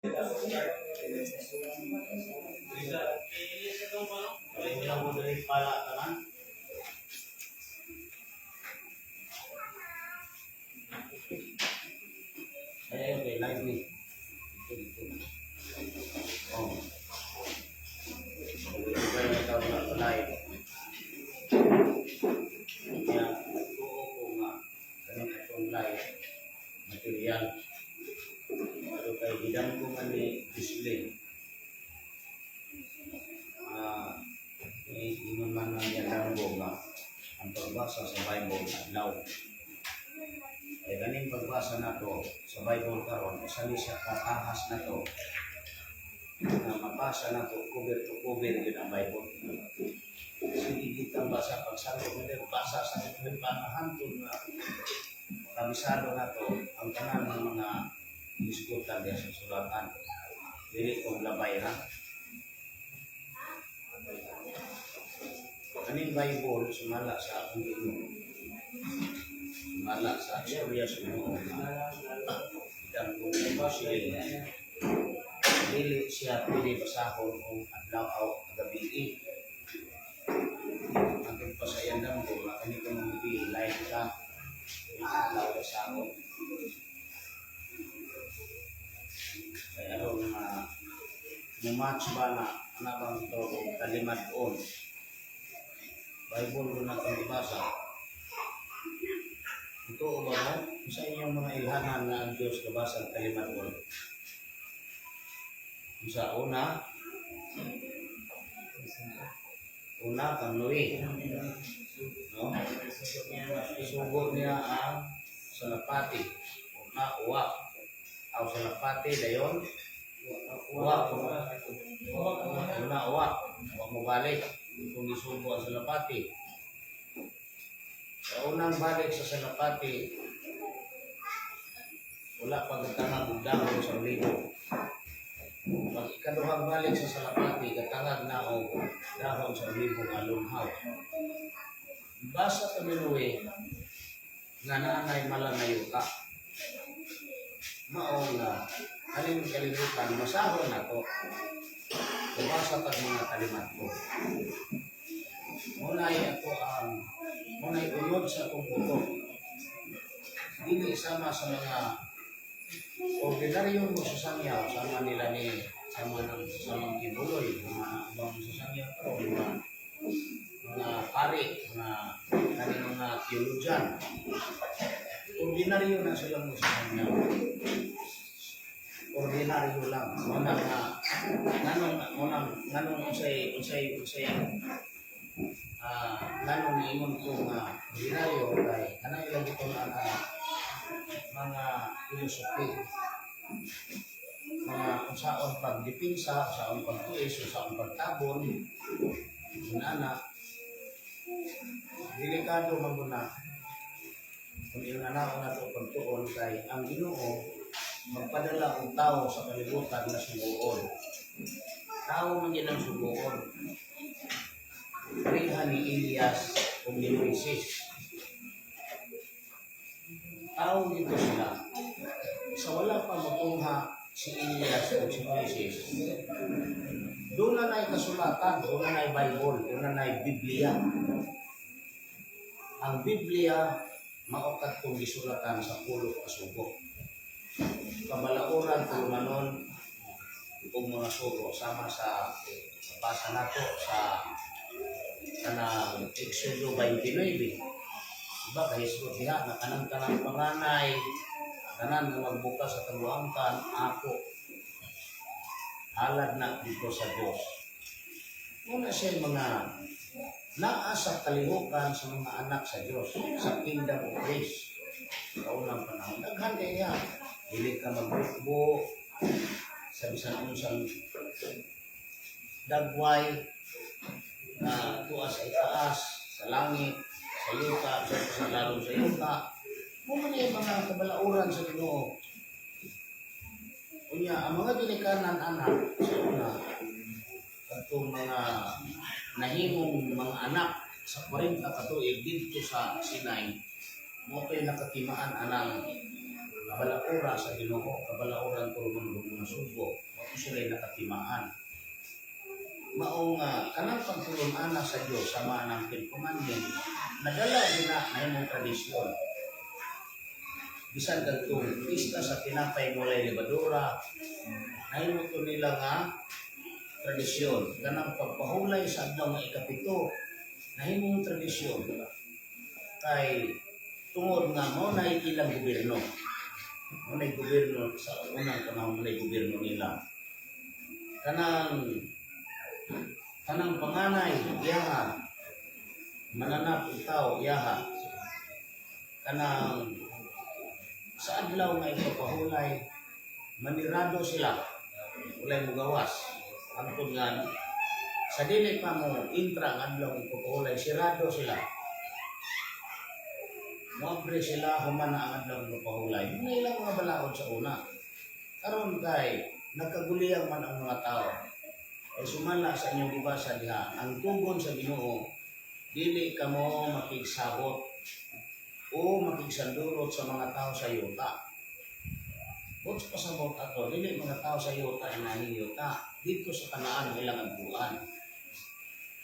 Wala mo diri pala tanan. Ay, ay, okay, live ni. Dito, dito. Oh. Okay, ikaw na live. Kaya, nagtuo ko nga, kaning atong live material. Pero kay gidam ko man ni Jocelyn. Ah, eh, ingon man ang yadanggo nga ang pagbasa sa Bible adlaw. Kay kaning pagbasa nato sa Bible karon, usa ni siya katahas nato na mabasa nato cover to cover yun ang Bible. Sige kita basa pagsalo nga basa sa panahantod nga kabisado nato ang tanan ng mga hisgutan diya sa sulatan. Dili kong labay ha. Kaning Bible sumala sa akong Ginoo. Sumala sa istorya sa Ginoo nga idang ko ni dili siya pwede basahon kung adlaw o gabi. Hangtod pa sa iyang damgo nga kani ko mga gabi live ka adlaw basahon. Kaya aron nga mumatch ba na ana bang to kalimat-on. Bible ko na itong ibasa. Ito ba mo? Sa inyong mga ilhanan nga ang Diyos gabasa ang kalimat-on. Sa una, una kang Noe. No? Sugo niya ang salapati. Una, uwa. Aw salapati, dayon. Uwa. Una, uwa. Uwa mo balik. Kung isugo ang salapati. Sa unang balik sa salapati, wala pa gatangag og dahon sa olibo. Pag ikaduhang balik sa salapati, gatangag na og dahon sa olibo nga lunhaw. Basa sa Noe nga naanay mala na yuta. Mao nga kaning kalibutan masahon nato. Bumasa tag mga kalimat ko. Munay ako ang munay unod sa akong buto. Dili sama sa mga ordinaryong magsasangyaw sama nila ni sama ng samang Quiboloy, mga ibang magsasangyaw pero mga pari, mga kaning mga theologian. Ordinaryo na silang magsasangyaw. Ordinaryo lang. Muna nga nganong munang nganong unsay unsay unsay ah nganong niingon ko nga ordinaryo kay kanang ilang gitun-an na mga philosophy, mga unsaon pagdipinsa, unsaon pagtuis, unsaon pagtabon, ana. Delikado man gud na kung iyong anaon na ito pagtuon kay ang Ginoo magpadala og tao sa kalibutan na suguon. Tao man yun ang suguon. Pareha ni Elias o ni Moises. Tao dito sila. Sa wala pa mutungha si Elias o si Moises, doon na na'y kasulatan, doon na na'y Bible, doon na na'y Biblia. Ang Biblia, mao kadtong gisulatan sa pulo ka sugo. Kabalauran, tulumanon, ug mga sugo sama sa basa nato sa kanang Exodo 29. Diba, kahisgot diha na kanang kanang panganay, tanan nga magbukas sa kabuangkan, ako halad na dito sa Dios. Muna siya mga naa sa kalihukan sa mga anak sa Dios sa Kingdom of Grace. Sa unang panahon, daghan kay niya. Dili ka magbukbo sa bisan unsang dagway na tuwa sa itaas, sa langit, sa yuta, sa lalong sa yuta. Mo man yung mga kabalauran sa Ginoo. Unya, ang mga ginikanan anak sa una, katong mga nahimong mga anak sa 40 ka tuig didto sa Sinai, mo to'y nakatimaan anang kabalaura sa Ginoo, kabalauran tulumanon mga sugo. sila nakatimaan. Mao nga kanang pagtulun-ana sa Dios sa mga ng Ten Commandments, nadala din na nahimong tradisyon. Bisan kadtong pista sa tinapay walay lebadura, nahimo to nila nga tradisyon. Kanang pagpahulay sa adlaw nga 7, nahimong tradisyon. Kay tungod nga mao na ilang gobyerno. Mao na gobyerno sa unang panahon, mao na gobyerno nila. Kanang panganay iyaha, mananap og tao iyaha. Kanang sa adlaw nga ipapahulay, manirado sila, walay mugawas. Hangtod nga sa dili pa mo intra ang adlaw nga ipapahulay, sirado sila. Moabre sila human na ang adlaw nga ipapahulay. Mao na ilang mga balaod sa una. Karon kay nagkaguliyang man ang mga tao. Ay sumala sa inyong gibasa diha, ang tugon sa Ginoo, dili kamo makigsabot o makigsandurot sa mga tao sa yuta. Kung sa pasabot ato, dili mga tao sa yuta ang nahing yuta. Dito sa Kanaan ang ilang agbuan.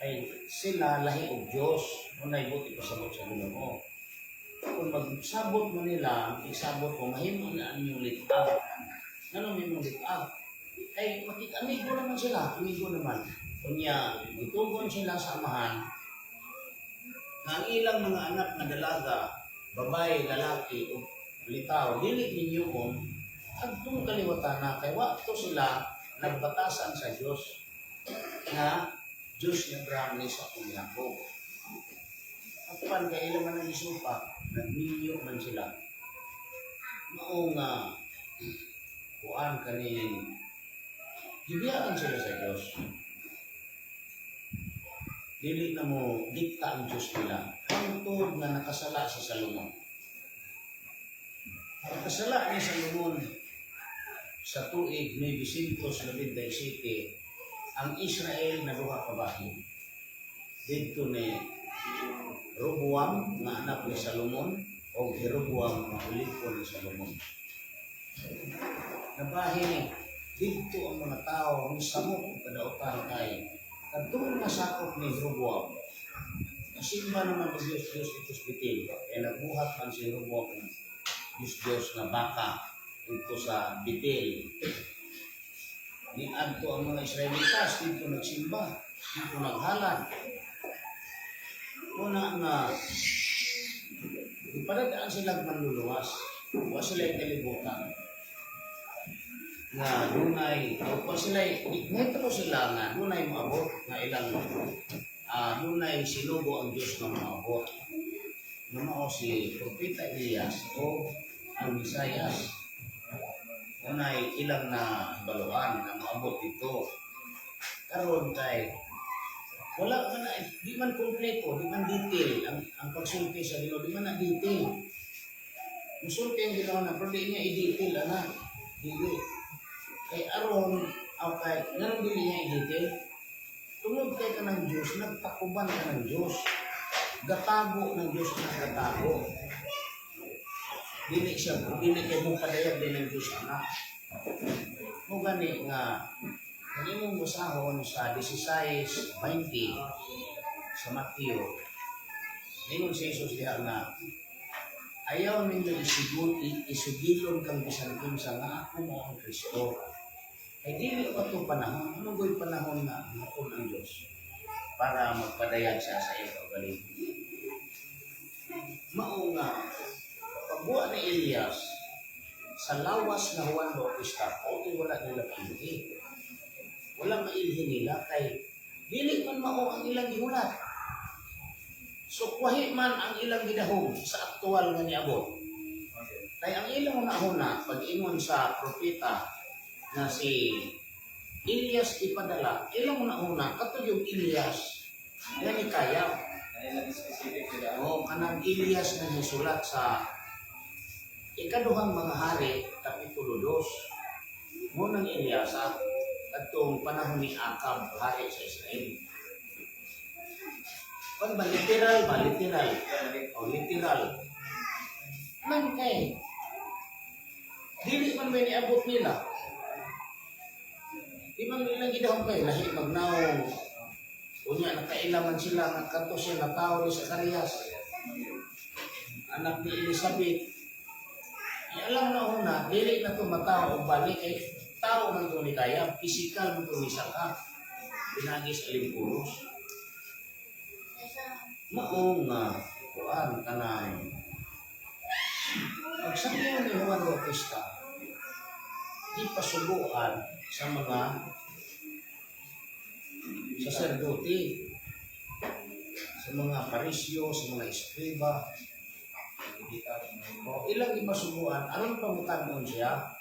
Kay sila lahi og Diyos, unay buti pasabot sa Ginoo. Kung magsabot mo nila, makigsabot mo, mahimo na ang inyong litag. Ano may mong litag? Kay makik-amigo naman sila, amigo naman. Kunya, gitugon sila sa Amahan, nga ang ilang mga anak na dalaga, babae, lalaki, o litaw, dili ninyo kung adtong kaliwatan na kay wakto sila nagbatasan sa Dios nga Diyos ni Abraham, ni Isaac ug Jacob. Apan kay ilang man ang isupa, nagminyo man sila. Mao nga kuan kaning gibiyaan sila sa Dios. Dili na mo dikta ang Diyos nila. Hangtod nga nakasala sa Salomon. Nakasala ni Salomon sa tuig 997, ang Israel na duha ka bahin. Didto ni Roboam nga anak ni Salomon o Jeroboam nga ulipon ni Salomon. Nabahin ni didto ang mga tao ang samok og kadautan kay kadtong nasakop ni Jeroboam. Nasimba naman og Diyos Diyos dito sa Betel. Kaya nagbuhat man si Jeroboam ng Diyos Diyos nga baka dito sa Betel. Ni adto ang mga Israelitas dito nagsimba, dito naghalad. Una nga iparadaan sila manluluwas. Wa sila kalibutan nga dunay o pa sila nahitabo sila nga dunay moabot nga ilang dunay sinugo ang Dios nga moabot nga mao si Propeta Elias o ang Mesayas. Unay ilang na baluan nga moabot dito. Karon kay wala man na, di man kompleto, di man detail ang pagsulti sa Ginoo, di man na detail. Musulti ang Ginoo na, pero di niya i-detail ana. Dili. Kay aron, aw kay nganong dili niya i-detail? Tungod kay kanang Diyos, nagtakuban ka ng Diyos. Gatago ng Diyos na gatago. Dili siya, dili kay mo padayag din ng Diyos anak. Mo gani nga kung imong basahon sa 16:20 sa Mateo, ingon si Jesus diha nga ayaw ninyo isugilon kang bisan kinsa nga ako mo ang Kristo. Kay dili pa to panahon, ano go'y panahon nga hapon ang Diyos para magpadayag siya sa iyong kaugalingon. Mao nga pagbuwa ni Elias sa lawas nga Juan Bautista, okay, wala nila pailhi. Wala mailhi nila kay dili man mao ang ilang gihulat. So kwahi man ang ilang gidahom sa aktual nga niabot. Kay ang ilang una-una, pag-ingon sa propeta na si Elias ipadala, ilang una-una, katong yung Elias nga ni kaya. Ay, specific sila. O kanang Elias nga nisulat sa Ikaduhang Mga Hari, Kapitulo 2. Munang Elias, katong panahon ni Akab, hari sa Israel. Kon ba, literal ba? Literal. O, literal. Man kay dili man may niabot nila. Di man ilang gidahom kay lahi magnaong. Unya nakaila man sila nga kadto siya na tao ni Zacarias. Anak ni Elizabeth. Ay, alam na una, dili na to matao og balik kay tao man to ni kaya, physical man to ni saka. Pinagi sa alimpuros. Mao nga kuan kanang pagsangyaw ni Juan Bautista, ipasubuan sa mga saserdote, sa mga parisyo, sa mga eskriba. O ilang ipasubuan, aron pangutanon siya,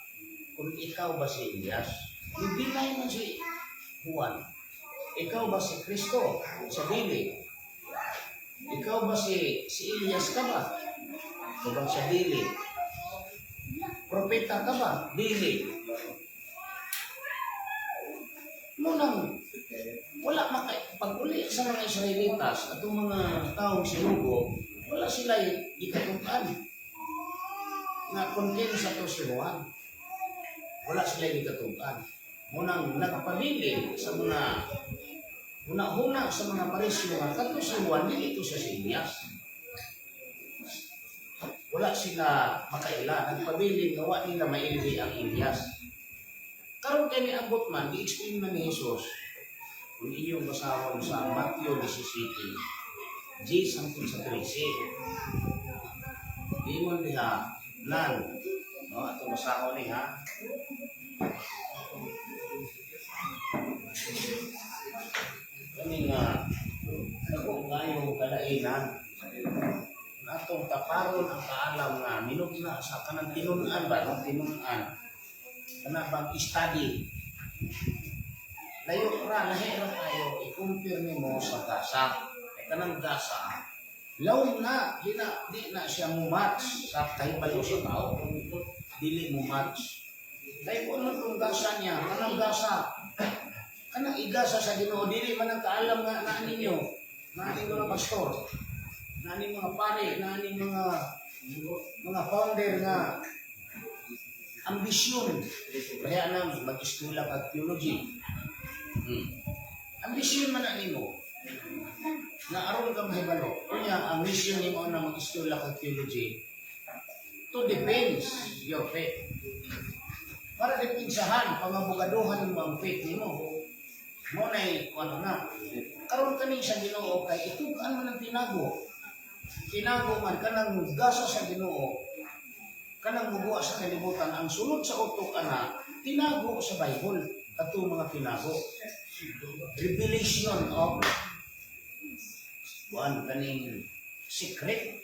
kung ikaw ba si Elias? Hindi man si Juan. Ikaw ba si Kristo? Sa dili. Ikaw ba si Elias ka ba? O bang sa dili? Propeta ka ba? Dili. Munang wala maka pag uli sa mga Israelitas at mga taong sinugo, wala sila ikatukan na kung sa to si Juan. Wala sila ikatukan. Munang nagpamili sa mga huna-huna sa mga parisyo nga kadto si Juan, dili to siya si Elias. Wala sila makaila, nagpabilin nga wa nila mailhi ang Elias. Karon kay niabot man, gi-explain man ni Jesus kung inyong basahon sa Matthew 17, G hangtod sa 13. Ingon diha, nan, no, ato basahon ni ha. Kani nga, dako kayo kalainan, atong taparon ang kaalam nga minugna sa kanang tinun-an ba, no? Tinun-an kana bang study, layo ra, lahi ra kayo i-compare nimo sa gasa, kay kanang gasa lawom na, di na siya mo match sa kahibalo sa tao, dili mo match kay kung ano tong gasa niya, kanang gasa, kanang igasa sa Ginoo, dili man ang kaalam nga naa ninyo, naa ning mga pastor, naa ning mga pare, naa ning mga founder nga ambisyon kaya na mag-eskwela kag theology. Ambisyon man na nimo na aron ka mahibalo. Unya ang mission nimo na mag-eskwela kag theology to defense your faith, para depensahan, pangabugaduhan mo ang faith nimo mo nay kuno na karon kani sa Ginoo kay itug-an man ang tinago, tinago man kanang gasa sa Ginoo, kanang mubuha sa kalibutan. Ang sulod sa utok ana tinago sa Bible, kadto mga tinago, revelation of kuan, kaning secret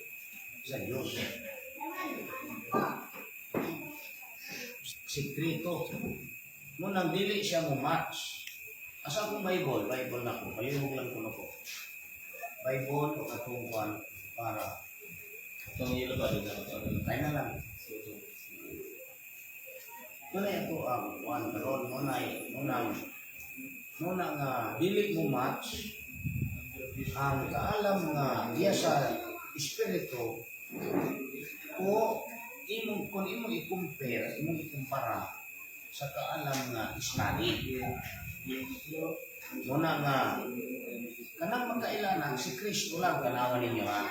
sa Dios, sekreto mo nang dili siya mo match. Asa akong Bible? Bible na ko, palihog lang ko na ko Bible o katong kuan para Itong yellow ba din ako? Kaya na lang. Muna ito ang kuan karon, muna muna muna nga dili mo match ang kaalam nga diya sa espiritu o imong kung imong i-compare, imong ikumpara sa kaalam nga study. Muna nga kanang magkailanan si Kristo lang, kanawa ninyo ha.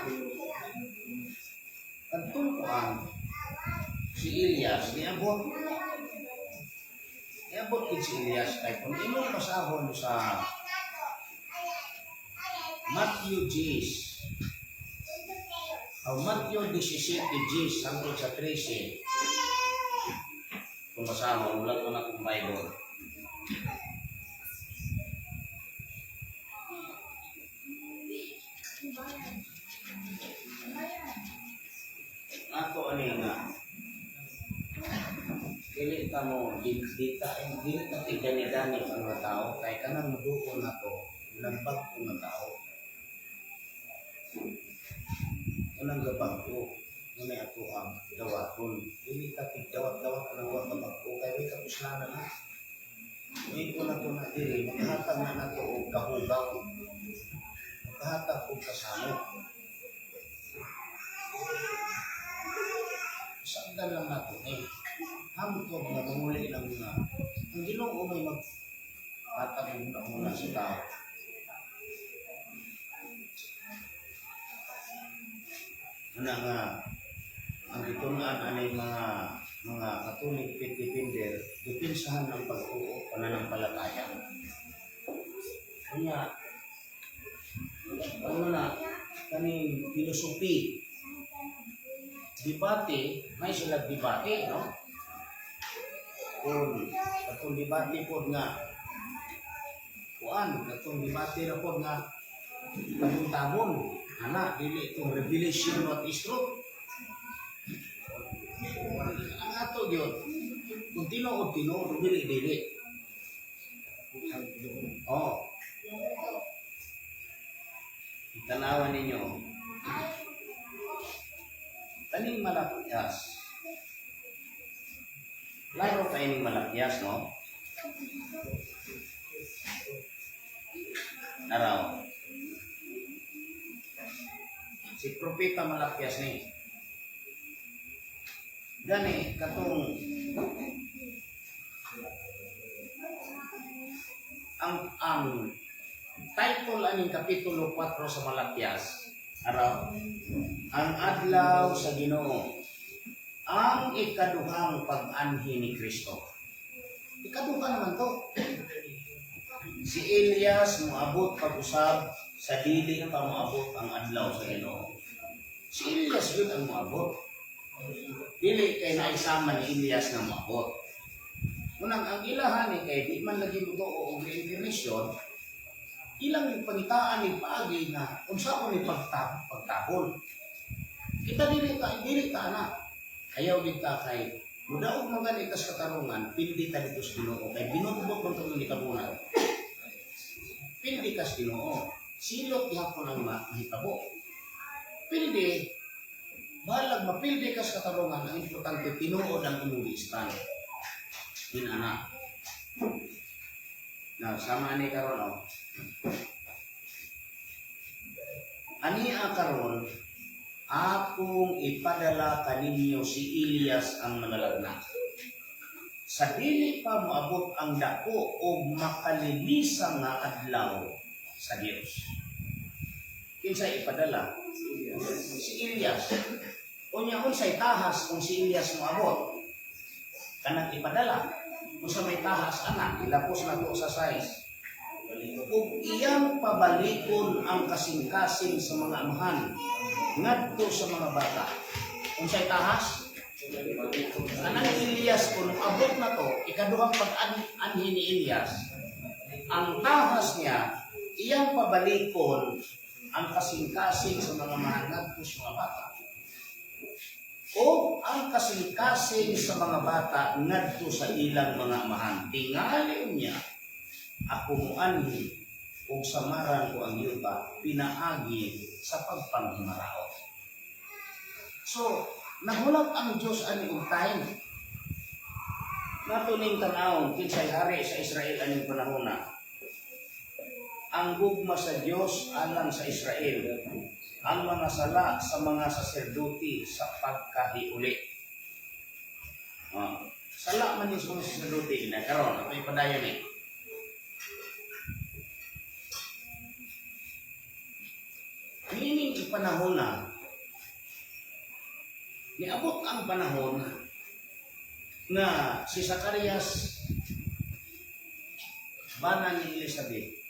Kadtong kuan si Elias niabot. Niabot gid si Elias kay kung imong basahon sa Matthew 10 o Matthew 17 10 hangtod sa 13, kung basahon, wala ko na kong Bible. Ato ani nga dili ta mo di, di ta dili ta tigani-gani ang mga tao kay kanang muduol na to nabag-o nga tao, unang gabag-o muna ato ang dawaton. Dili ta tigdawat-dawat kanang wa kabag-o kay may kapuslanan na. May ko na to na diri makahatag na nato og kahugaw, makahatag og kasamot. Sagdan lang nato eh hangtod nga manguli ng mga ang Ginoo may mag Hatag og huna sa tao. Ana nga ang gitun-an ani mga Catholic faith defender, depensahan ang pagtuo, pananampalataya. Kanya, ano na, kaning philosophy, debate, may sila debate, no? Kung katong debate po nga, kuan, katong debate na po nga, tabon-tabon, ana, dili itong revelation what is truth. Ang ato yun, kung tinuod, tinuod, dili, dili. Oh. Tanawan ninyo. Kaning Malakias. Laro kayo ning Malakias, no? Naraw. Si Propeta Malakias ni. Gani, katong ang title aning kapitulo 4 sa Malakias, araw, "Ang Adlaw sa Ginoo, ang ikaduhang pag-anhi ni Kristo." Ikaduha naman to. Si Elias moabot pag-usab sa dili pa moabot ang adlaw sa Ginoo. Si Elias yun ang moabot. Dili kay naisama ni Elias nga moabot. Unang ang ilahan ni kay di man lagi mo og reincarnation, ilang yung pangitaan ni paagi nga unsa ni pagtabon. Kita dili ta na. Ayaw gid ta kay mudaog man gani tas katarungan, pildi ta dito sa Ginoo kay binugbot man tong gitabunan. Pildi kas Ginoo. Silot gihapon ang mahitabo. Pildi balag mapildi kas katarungan, ang importante tinuod ang imong giistan. Yun ana. Na sama ni karon, oh. Ania karon akong ipadala kaninyo si Elias ang manalagna. Sa dili pa moabot ang dako o makalilisa nga adlaw sa Dios. Kinsa ipadala? Si Elias. Unya unsay tahas kung si Elias moabot? Kanang ipadala. Unsa may tahas ana, ilapos na to sa size. Ug iyang pabalikon ang kasing-kasing sa mga amahan ngadto sa mga bata. Unsay tahas? Kanang Elias kung abot na to, ikaduhang pag-anhi ni Elias, ang tahas niya, iyang pabalikon ang kasing-kasing sa mga amahan ngadto sa mga bata. O ang kasing-kasing sa mga bata ngadto sa ilang mga amahan. Tingali niya, ako moanhi ug samaran ko ang yuta pinaagi sa pagpanghimaraot. So, nahulat ang Diyos ani og time. Nato ning tan-awon kinsay hari sa Israel aning panahona. Ang gugma sa Dios alang sa Israel. Ang mga sala sa mga saserdote sa pagkahiuli. Ah, sala man yung sa mga saserdote na karon ato ipadayon ni. Meaning ipanahon na niabot ang panahon nga si Zacarias, bana ni Elizabeth,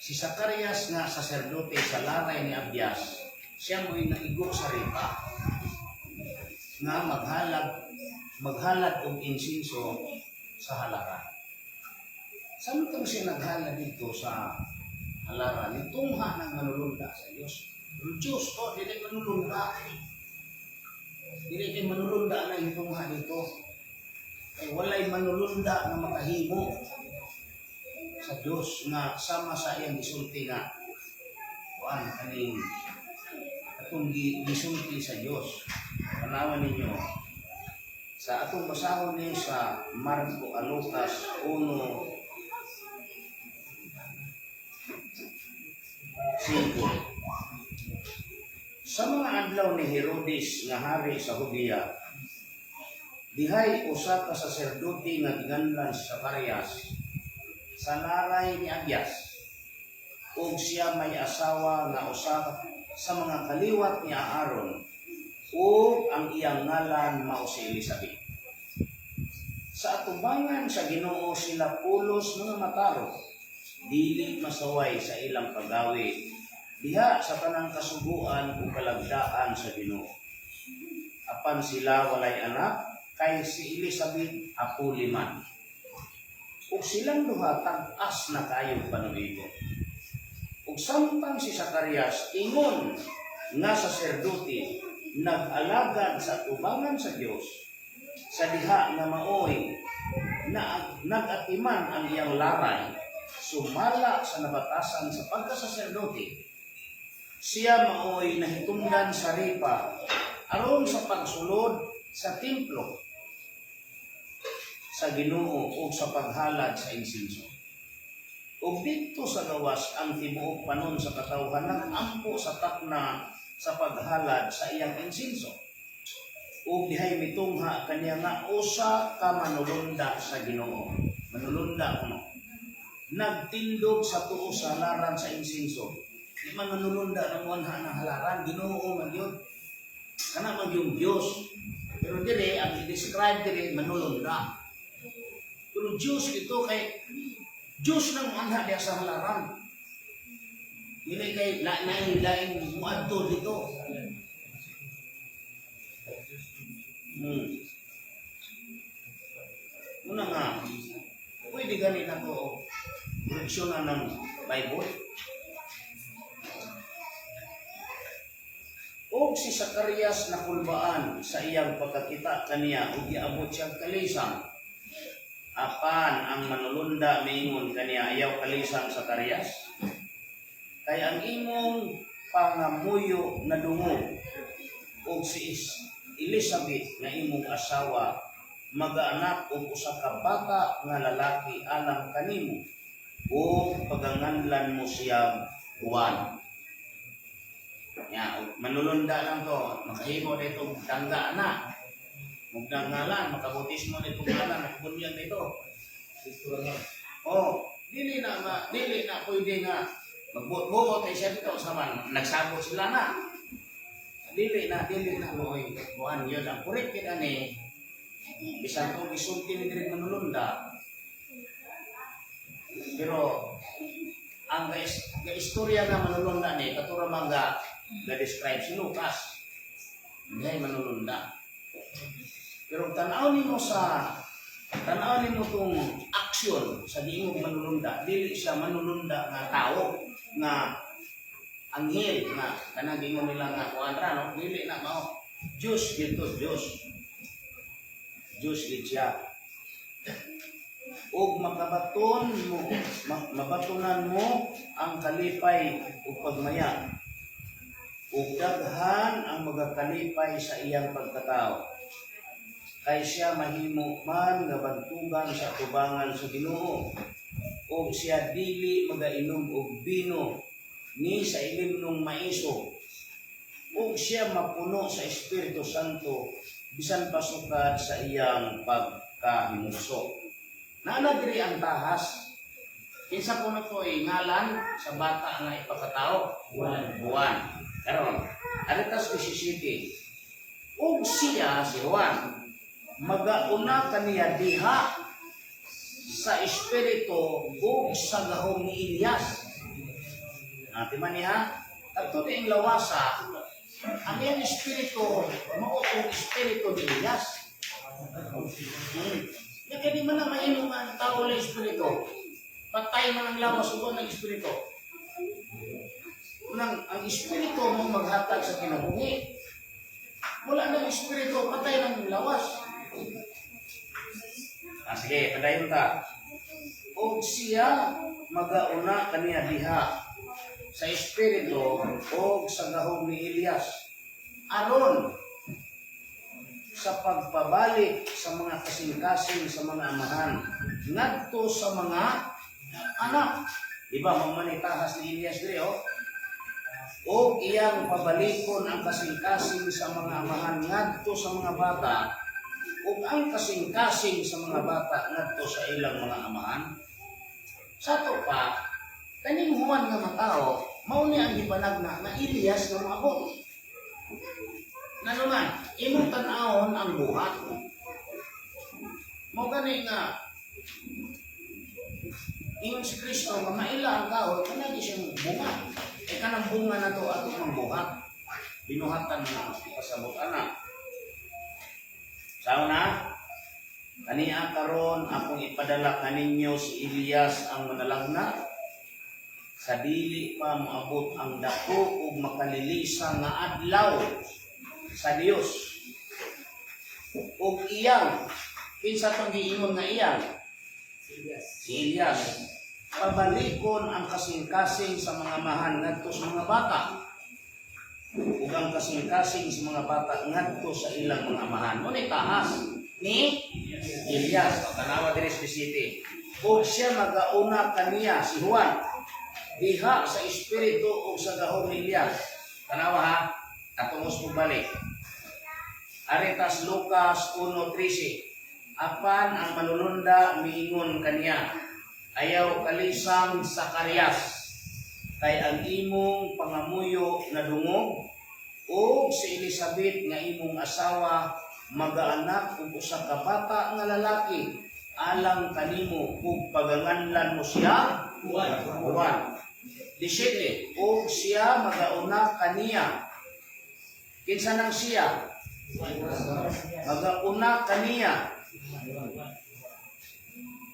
si Zacarias nga saserdote sa laray ni Abias, siya mo'y naigo sa ripa nga maghalad og insinso sa halaran. Samtang siya naghalad dito sa halaran, nitungha ng manulunda sa Diyos. Diyos to, dili manulunda. Dili kay manulunda na itungha dito. Kay walay manulunda nga makahimo sa Diyos nga sama sa iyang gisulti nga kuan kaning atong gisulti sa Diyos. Tanawan ninyo sa atong basahon ni sa Marko a Lucas 1:5. Sa mga adlaw ni Herodes nga hari sa Judea, dihay usa ka saserdote nga ginganlan si Zacarias. Sa laray ni Abias. Ug siya may asawa nga usa sa mga kaliwat ni Aaron ug ang iyang ngalan mao si Elizabeth. Sa atubangan sa Ginoo sila pulos mga matarong, dili masaway sa ilang paggawi diha sa tanang kasuguan ug kalagdaan sa Ginoo. Apan sila walay anak kay si Elizabeth apuli man. Ug silang duha tag-as na kayo panuigo. Ug samtang si Zacarias ingon nga saserdote nag-alagad sa tubangan sa Dios sa diha nga maoy na nag-atiman ang iyang laray sumala sa nabatasan sa pagkasaserdote, siya maoy nahitumdan sa ripa aron sa pagsulod sa templo sa Ginoo ug sa paghalad sa insenso. Ug didto sa gawas ang tibuok panon sa katawhan nag-ampo sa takna sa paghalad sa iyang insenso. Ug dihay mitungha kaniya nga usa ka manulunda sa Ginoo. Manulunda kuno. Nagtindog sa tuo sa halaran sa insenso. Di man manulunda ng muanha ng halaran, Ginoo man yun. Kana man yung Diyos. Pero dire, ang i-describe dire, manulunda. Pero Diyos ito kay Diyos nang muanha diya sa halaran. Dili kay la naing laing muadto dito. Una nga, pwede gani na to koreksyonan ng Bible. Og si Zacarias nakulbaan sa iyang pagkakita kaniya ug giabot siyang kalisang. Apan ang manulunda miingon kaniya, "Ayaw kalisang, Zacarias. Kay ang imong pangamuyo nadungog ug si Elizabeth nga imong asawa magaanak og usa ka bata nga lalaki alang kanimo ug paganganlan mo siya Juan." Ya, og manulunda lang to, makahimo dito dangga na. Mugdang ngalan, makabautismo nito ngalan, makabunyag dito. Oh, dili na pwede nga magbuot-buot ay siya dito sa man nagsabot sila na. Dili na mo oy buwan yun ang correct kid ani bisan kung gisulti ni diri manulunda, pero ang ga istorya nga manulunda ni katura man ga ga describe si Lucas, hindi manulunda, pero tanaw nimo tong action sa giingong manulunda, dili siya manulunda nga tao nga anghel nga kanang giingon nila nga kuan ra, no? Dili na mao. Diyos gito, Diyos, Diyos gid siya. Ug makabaton mo mabatonan mo ang kalipay ug pagmaya ug daghan ang magakalipay sa iyang pagkatao, kay siya mahimo man nga bantugan sa atubangan sa Ginoo. Ug siya dili magainom og bino ni sa ilimnong maiso, ug siya mapuno sa Espiritu Santo bisan pa sukad sa iyang pagkahimugso. Naa diri ang tahas. Kinsa kuno to ay ngalan sa bata nga ipakatao? Juan. Juan. Karon, aritas 17. Ug siya, si Juan, magauna kaniya diha sa espiritu ug sa gahom ni Elias. Ati man niya, kadto ni lawasa, ang iyang espiritu, mao ang espiritu ni Elias. Kaya di man na mahimo nga ang tao ng espiritu. Patay man ang lawas ug ng espiritu. Unang, ang espiritu mo maghatag sa kinabuhi. Wala nang espiritu, patay ng lawas. Ah, sige, padayon ta. Og siya magauna kaniya diha sa espiritu og sa gahom ni Elias aron sa pagpabalik sa mga kasing-kasing sa mga amahan ngadto sa mga anak. Di ba, mao man tahas ni Elias diri, oh? Og iyang pabalikon ang kasing-kasing sa mga amahan ngadto sa mga bata ug ang kasing-kasing sa mga bata ngadto sa ilang mga amahan. Sa ato pa, kaning Juan nga matao, mao ni ang gipanagna nga Elias nga moabot. Ngano man, imong tan-awon ang buhat. Mao gani nga ingon si Kristo nga maila ang kahoy, kanagi siyang bunga. E kanang bunga na to ato mang buhat. Binuhatan na ipasabot ana. Sao na? Kaniya karon akong ipadala kaninyo si Elias ang manalagna sa dili pa moabot ang dako ug makalilisa nga adlaw sa Dios. Ug iyang, kinsa tong giingon nga iyang? Si Elias. Pabalikon ang kasing-kasing sa mga amahan ngadto sa mga bata ug ang kasing-kasing sa mga bata ngadto sa ilang mga amahan. Mao ni taas ni Elias. O, tanawa diri sa city. Ug siya magauna kaniya, si Juan, diha sa espiritu ug sa gahom ni Elias. Tanawa ha, atungos mo balik. Aretas Lucas 1:13. Apan ang manulunda miingon kaniya, "Ayaw kalisang, Zacarias, kay ang imong pangamuyo nadungog ug si Elizabeth nga imong asawa magaanak og usa ka bata nga lalaki alang kanimo ug paganganlan mo siya Juan. Juan." 17. Ug siya magauna kaniya. Kinsa nang siya? Magauna kaniya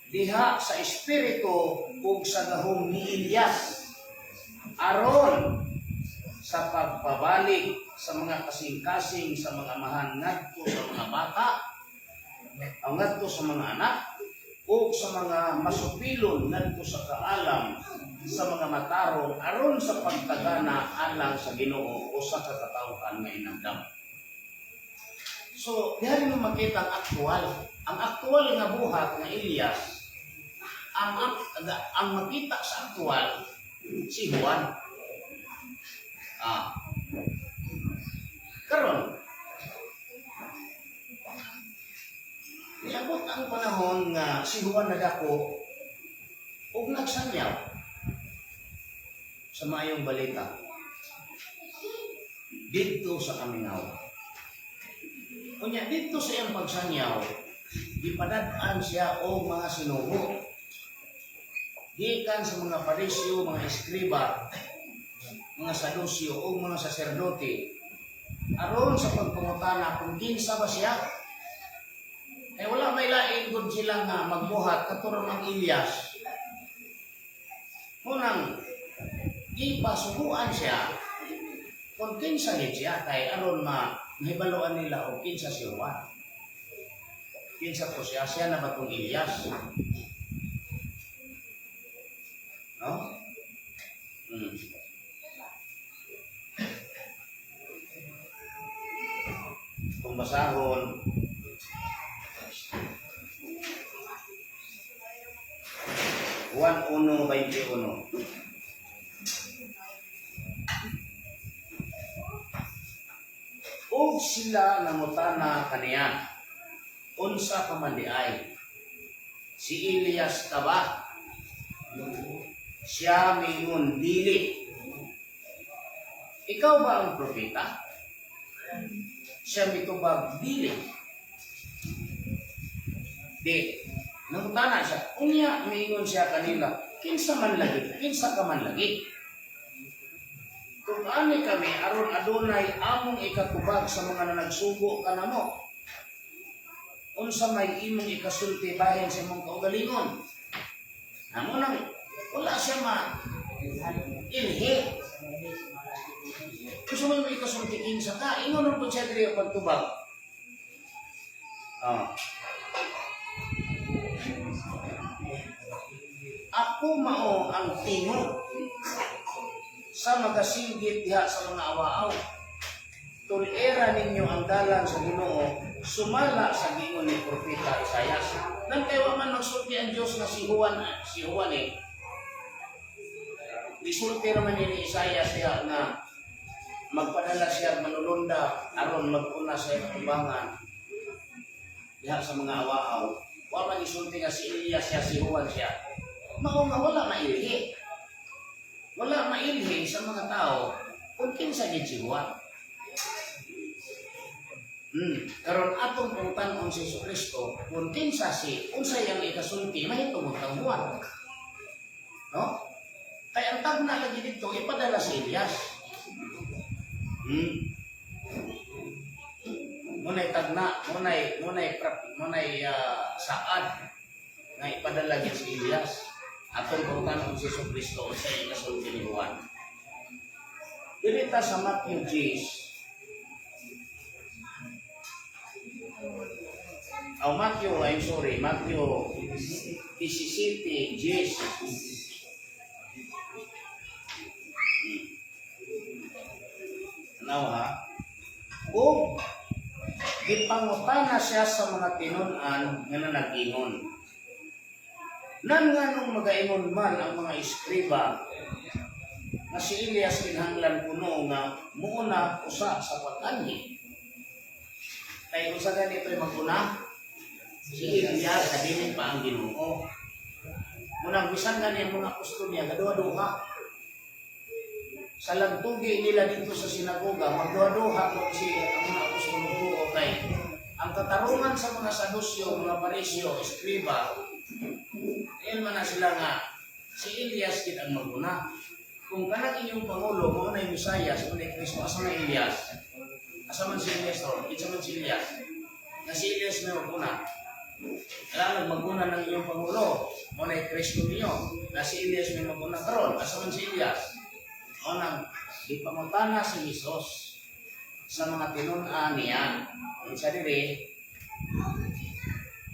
diha sa espiritu ug sa gahom ni Elias aron sa pagpabalik sa mga kasing-kasing sa mga amahan ngadto sa mga bata ang ngadto sa mga anak ug sa mga masupilon ngadto sa kaalam sa mga matarong aron sa pagtagana alang sa Ginoo usa ka katawhan nga inandam. So, diha mo makita ang aktual. Ang aktual nga buhat nga Elias, ang makita sa aktual si Juan. Ah. Karon, niabot ang panahon nga si Juan nadako ug nagsanyaw sa maayong balita didto sa kamingaw. Unya didto sa iyang pagsanyaw, gipadad-an siya og mga sinugo. Gikan sa mga Pariseo, mga eskriba, mga Saduseo o mga saserdote aron sa pagpangutana kung kinsa ba siya. Eh wala may lain kung sila nga magbuhat katulad ng Elias. Munang ipasuguan siya kung kinsa gid siya kay aron ma mahibaluan nila og kinsa si Juan. Kinsa po siya? Siya na ba tong Elias? No? Kung basahon, Juan 1:21. Ug sila nangutana kaniya, "Unsa ka man diay? Si Elias ka ba?" Siya miingon, "Dili." "Ikaw ba ang propeta?" Siya mitubag, "Dili." Di. Nangutana siya. Unya, miingon siya kanila, "Kinsa man lagi? Kinsa ka man lagi? Tug-ani kami aron adunay among ikatubag sa mga nanagsugo kanamo. Unsa may imong ikasulti bahin sa imong kaugalingon?" Amo nang wala siya ma ilhi. Unsa may ikasulti, kinsa ka? Ingon ron po siya diri ang pagtubag. Ah. "Ako mao ang tingog sa magasinggit diha sa mga awaaw. Tulera ninyo ang dalan sa Ginoo sumala sa giingon ni propeta Isayas." Nang kay wa man magsulti ang Dios nga si Juan eh. Gisulti raman ni Isayas siya nga magpadala siya manulunda aron mag-una sa iyang atubangan diha sa mga awaaw. Wa man isulti nga si Elias siya, si Juan siya. Mao nga wala mailhi. Wala mailhi sa mga tao kung kinsa gid si Juan. Karon atong pangtan-on si Jesu Kristo kung kinsa si unsay ang ikasulti mahitungod kang Juan. No? Kay ang tagna lagi dito ipadala si Elias. Munay tagna, munay saad nga ipadala gyud si Elias. Atong pangtan-on si Jesu Kristo unsay ikasulti ni Juan. Dili ta sa Matthew 10. Oh, Matthew, I'm sorry, Matthew 17, 10. Now ha? O gipangutana siya sa mga tinun-an nga nanagingon. Nan nganong magaingon man ang mga eskriba nga si Elias kinahanglan kuno nga muuna usa sa pag-anhi? Kay unsa ganito ay maguna? Si Elias adinin pa ang Ginoo. Munang bisan gani ang mga apostol niya gaduha-duha. Sa lagtugi nila dito sa sinagoga, magduha-duha kung si ang mga apostol tuo kay ang katarungan sa mga Sadusyo, mga Parisyo, Eskriba, ayun man na sila nga si Elias gid ang maguna. Kung kanang inyong pangulo mao na yung Mesiyas, mao na yung Kristo, asa na Elias? Asa man si Elias ron? Kinsa man si Elias? Na si Elias may maguna. Alam, maguna ng inyong pangulo, mao na yung Kristo ninyo. Na si Elias may maguna karon, asa man si Elias? O nang gipangutana si Jesus sa mga tinun-an niya. Unsa diri?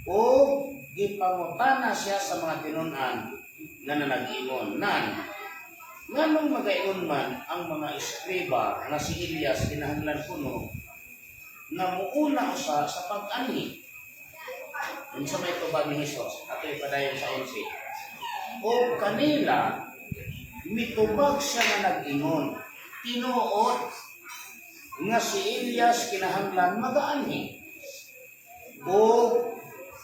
O gipangutana siya sa mga tinun-an nga nanag-ingon. Nan, nganong magaingon man ang mga eskriba nga si Elias kinahanglan kuno nga muuna usa sa pag-anhi? Unsa may tubag ni Jesus? Ato ipadayon sa 11. O kanila mitubag siya nga nag-ingon, "Tinuod nga si Elias kinahanglan magaanhi o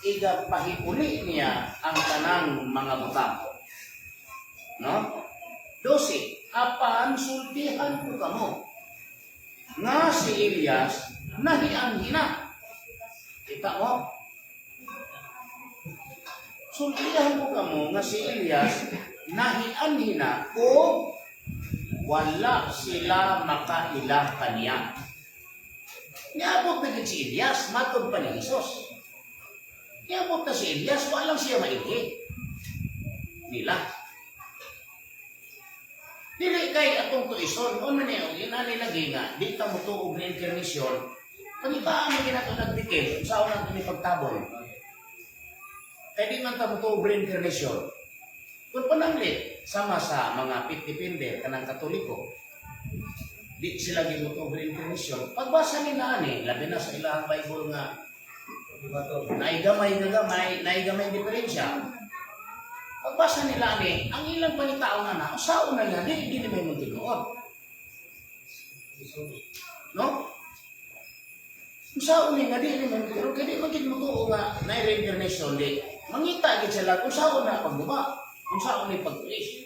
igapahipuli niya ang tanang mga butang." No? 12. "Apan sultihan ko kamo nga si Elias nahianhi na." Kita mo? Sultihan ko kamo nga si Elias nahianhi na o wala sila makaila kaniya. Niabot na gid si Elias, matod pa ni Jesus. Niabot na si Elias, wala lang siya mailhi nila. Dili kay atong tuison, o man niyo, yun na lagi nga, di ta mo tuog reincarnation, pangitaan mo ginato nagdikit, sa unang ni pagtabon. Kay di man ta mo tuog reincarnation. Kung pananglit, sama sa mga faith defender, kanang Katoliko, di sila gimutuog reincarnation. Pagbasa nila ani, labi na sa ilahang Bible nga naigamay nga gamay, naigamay diferensya. Pagbasa nila ani, ang ilang panitaon na na, usaon na nga, di di may mong tinuod. No? Usaon ni nga, di di may mong tinuod, kaya di man gid mo nga na reincarnation, di. Mangita gid sila kung saon na pagbuba, kung saon ni pagtulis.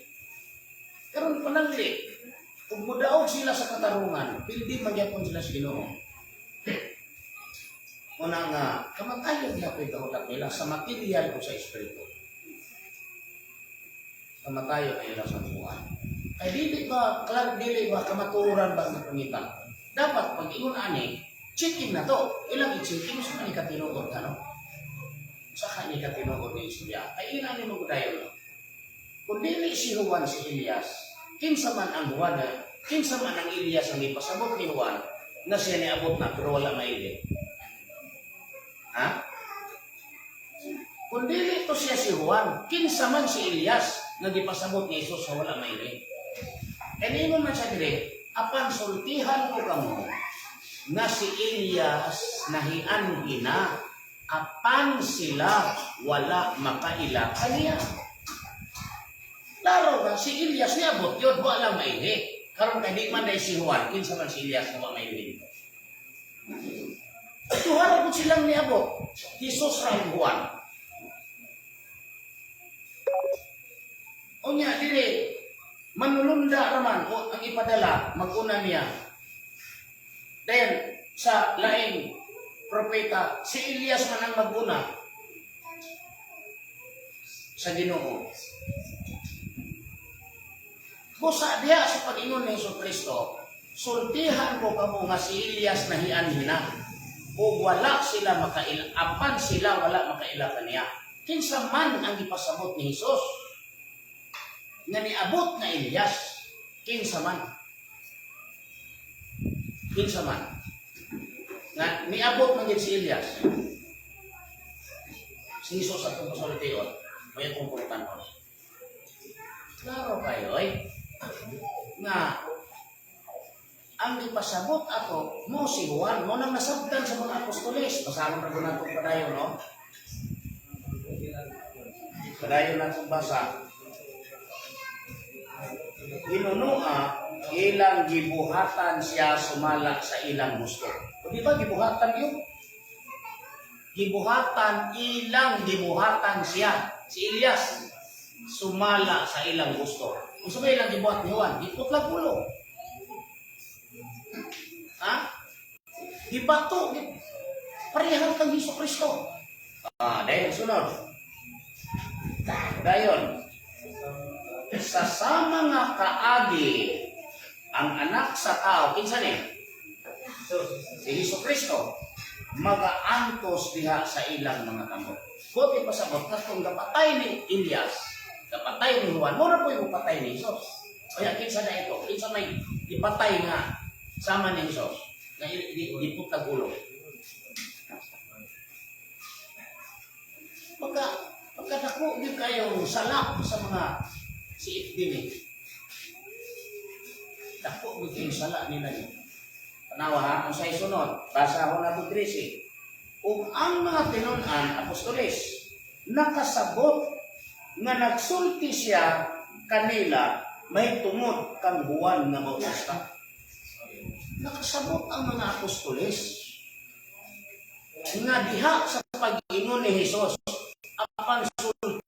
Karon pananglit, kung mudaog sila sa katarungan, pildi magyapon sila sa Ginoo. Una nga, kamatayon gyapon kahulat nila sa material o sa espiritu. Kamatayon ay nila sa buwan. Ay dili ba, klar, dili ba, kamatuoran ba ang pangita? Dapat pag ingon ani, checking na to. Ilang i-checking sa kani katinuod, ano? Sa kani katinuod ni istorya. Ay ina ni mo dayon. Kung dili si Juan si Elias, kinsa man ang Juan, eh, kinsa man ang Elias ang ipasabot ni Juan na siya niabot na pero wala maili? Ha? Kung dili to siya si Juan, kinsa man si Elias nga gipasabot ni Jesus sa wala maili? E ningon man siya dire, "Apan sultihan ko kamo nga si Elias nahianhi na apan sila wala makaila kaniya." Laro nga si Elias niabot yun, wala maili. Karon kay di man dahil si Juan, kinsa man si Elias nga wa maili dito? Duha ra pud silang niabot. Jesus ra ug Juan. Unya diri manulunda raman o ang ipadala mag-una niya. Then sa laing propeta, si Elias man ang mag-una sa Ginoo. Busa diha sa pag-ingon ni Hesus Kristo, "Sultihan ko kamo nga si Elias nahianhi na ug wala sila makaila, apan sila wala makaila kaniya." Kinsa man ang gipasabot ni Hesus nga niabot nga Elias? Kinsa man? Kinsa man? Nga niabot man gid si Elias. Si Jesus atong pasultion, may akong pulutan. Klaro kayo ay nga ang gipasabot ato mo si Juan mo nang nasabtan sa mga apostoles. Basahon ra nato padayon, no? Padayon natong basa. Hinunoa ilang gibuhatan siya sumala sa ilang gusto. O di ba gibuhatan yun? Gibuhatan, ilang gibuhatan siya, si Elias, sumala sa ilang gusto. Kung sa ilang gibuhat ni Juan, giputlag ulo. Ha? Gibato, parehang kang Hesus Kristo. Ah, dahil sunod. Dayon, sa sama nga kaagi ang Anak sa Tao, kinsa ni? Si Hesus Kristo magaantos diha sa ilang mga kamot. Buti pasabot katong gapatay ni Elias, gapatay ni Juan, mura po yung patay ni Jesus. Kaya kinsa na ito? Kinsa may ipatay nga sama ni Jesus nga giputag ulo? Pagkadako gyud kayo sala sa mga siit din eh. Dako gyud kayo sala nila ni. Tanawa ha, ang sa sunod, basa ko na ito 13. Ug ang mga tinun-an, apostoles, nakasabot nga nagsulti siya kanila may tungod kang Juan nga Bautista. Nakasabot ang mga apostoles nga diha sa pag-ingon ni Hesus apan sulti